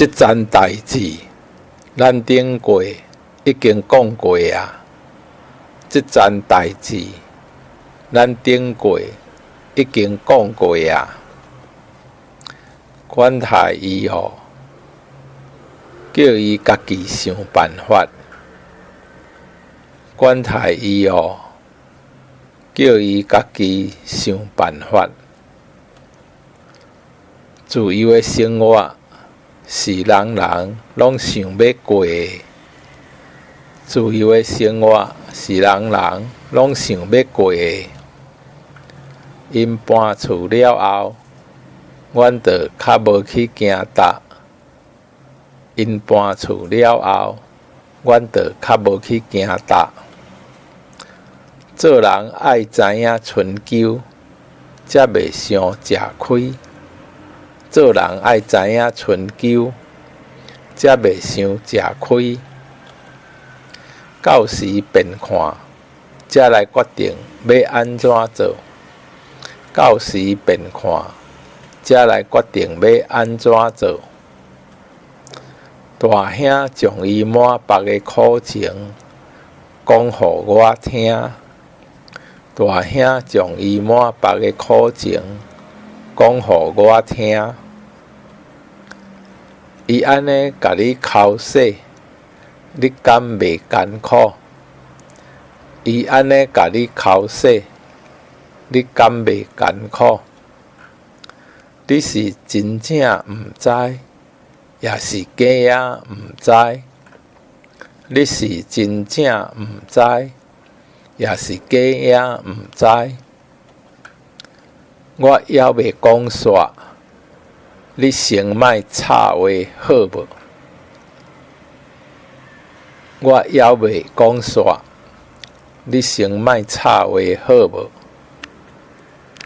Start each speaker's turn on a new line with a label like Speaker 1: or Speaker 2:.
Speaker 1: 這層代誌，咱頂過已經講過啊。這層代誌，咱頂過已經講過啊。管他伊哦，叫伊家己想辦法。管他伊哦，叫伊家己想辦法。自由的生活是人人攏想欲過的。自由的生活是人人攏想欲過的。𪜶搬厝了後，阮就較無去行搭。𪜶搬厝了後，阮就較無去行搭。做人愛知影春秋，才袂傷食虧。做人愛知影春秋，才袂傷食虧。到時便看，才來決定欲按怎做。到時便看，才來決定欲按怎做。大兄將伊滿腹的苦情講予我聽。大兄將伊滿腹的苦情講予我聽。伊按呢共你剾洗，你敢袂艱苦？伊按呢共你剾洗，你敢袂艱苦？你是真正毋知，抑是假仔毋知？你是真正毋知，抑是假仔毋知？我猶未講煞，你先莫插話好無？我猶未講煞，你先莫插話好無？